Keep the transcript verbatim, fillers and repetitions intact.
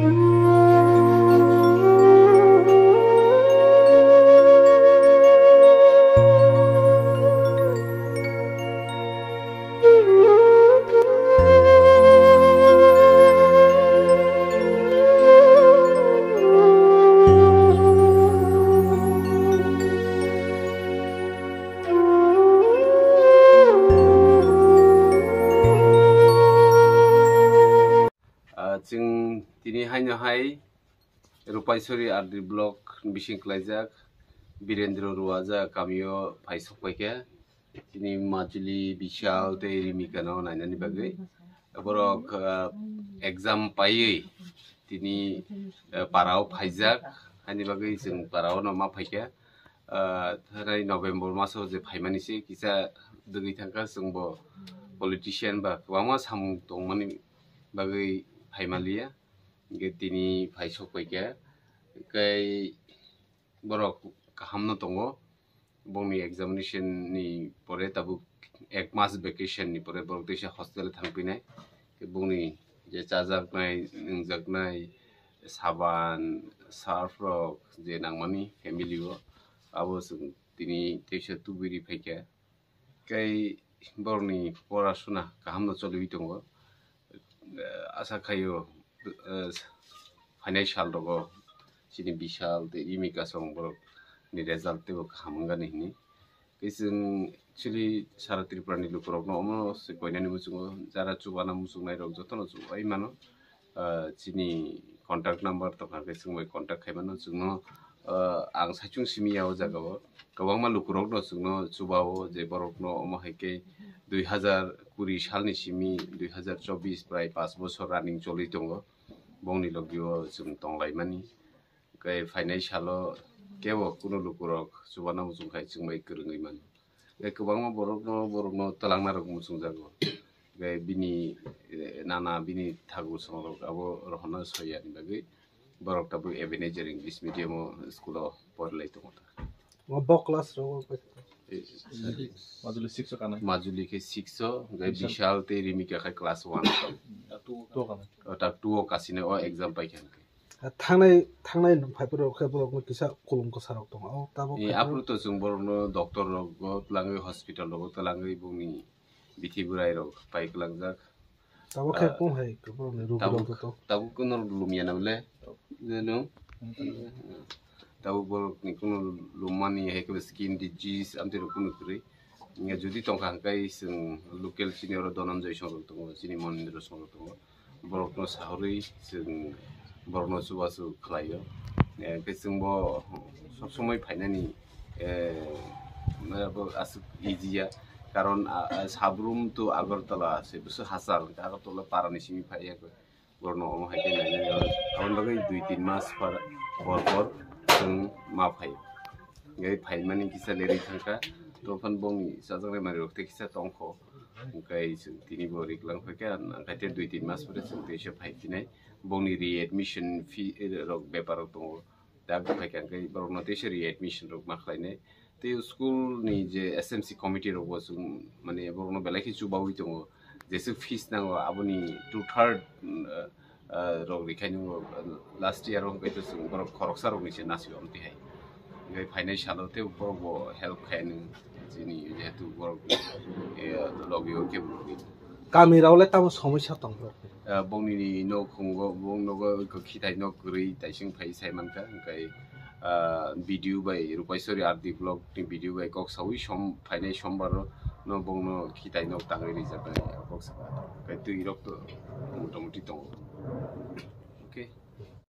Ah, chwng tini haino hai Rupaisori R D block bising klaijak Birendra Ruaja kamio phai sok paikha. Chini Majuli, Bishal tei Rimika no nainani bagwi. Borok, ah, exam paiwi tini, ah, parao phaijak. Haini bagwi chwng parao no ma phaikha. Ah, thanai November maso je phaimani se kisa dwgwi thangkha, chwngbo politician ba kwbangma samung tongmani bagwi phaimaliya. Hingke tini phai sok paikha. Tei borok kaham no tongo. Bongni examination ni pore tabuk ek mas vacation ni pore borok teisa hostel thang pinai. Bongni je chajaknai, nwngjaknai, saban, surf rok je nangmani family o, abo chwng tini teisa tubui ri phaikha. Tei borokni porasuna kaham no choliwi tongo. Eh, asa khaio, eh, phainai sal rogo chini Bishal tei Rimika song borok ni result teibo kaham wngani hini. Tei chwng chili sara Tripura ni lukurok no omo se koinani muchungo, jara chubana muchungnai rok jotono chubai mano. Ah, chini contact number tongkha, hwnkhe chwng bai contact khai mano chwngno. Ah, ang saichung simi ya o jaga o kwbangma lukurok no chwngno chuba o, je borok no omo hai khe dui hazar kuri salni simi dui hazar chobbish prai panch bosor running choli tongo, bongni logi o chwng tong lai mani. Hwnkhe phainai salo kebo kunu lukurok chubana muchung khai chwng bai kwrwngwi mano. Tei kwbangma borokno, borokno twlangna rok muchungjago. Tei bini, eh, nana, bini thagur songrok abo rohorna soyani bagwi borok tabuk Ebenezer English Medium o school o porilai tongo ta. O bo class rok o koi? Eh, sorry. Majuli six o kanai. Majuli khe six o, tei Bishal. Bishal tei Rimika khe class one o. Two o kanai. O ta two o kasine o exam paikha hwnkhe. Thangnai, thangnai phaiphuru khe borokno kisa kulum kwsarok tongo. O tabuk Eh, phaiphuru aphuru to chwng borokno doctor rogo twlangwi, hospital rogo twlangwi bongni bithi bwrai rok pai kwlangjak. Tabuk khe Ah, kung hai borokni rugi tabuk, rok to? Tabuk kuno lumya na bole? Jeno? Tabuk borokni kuno lummani hai khe skin disease amtwi rok kuno kwrwi. Hingkhe jodi tongkha hwnkhe chwng local chini oro Dhananjay songrok tongo, chini Monindra songrok tongo. Borokno sahorwi chwng borokno chubachu khlaio. Eh, hwnkhe chwngbo sob somoi phainani, eh, mane bo aswk easy ya. Karon, ah, ah, Sabrum to Agartala se bwswk hachal, hwnkhe Agartala parani simi phaiya. Borokno omo hai khe nainani, aboni bagwi dui tin mas par, por por chwng ma phai. Hwnkhe phaimani kisa lerwi thangkha, tongphano bongni chajaknai manwirok tei kisa tongkho. Hwnkhe chwng tini bo riklang phaikha, hwnkhe tei dui tin mas pore chwng teisa phai phinai. Bongni readmission fee rok bepar rok tongo. Tak phaikha hwnkhe borokno teisa readmission rok ma khlainai. Tei school ni je S M C committee rok bo chwng, mane, borokno belai khe chubaui tongo. Jeswk fees nango, aboni two third, mm, ah, ah, rok rikhaino, ah, last year o hwnkhe to chwng borok khoroksa rokni se nasio amtwi hai. Hwnkhe phainai salo tei borok bo help khaino chini jehetu borok, eh, logio kebo rwgwi. Kami rok le tamo somosya tong borok? Ah, bongni nokhungo, bong nogo khithai nok kwrwi taising phai sai mankha, hwnkhe ah, B D O bai, Rupaisori R D block ni B D O bai kok saui som-, phainai sombar no bongno khitai nok tangwi rijak nai kok sakha. Kai twi rok to motamuti tongo. Okay.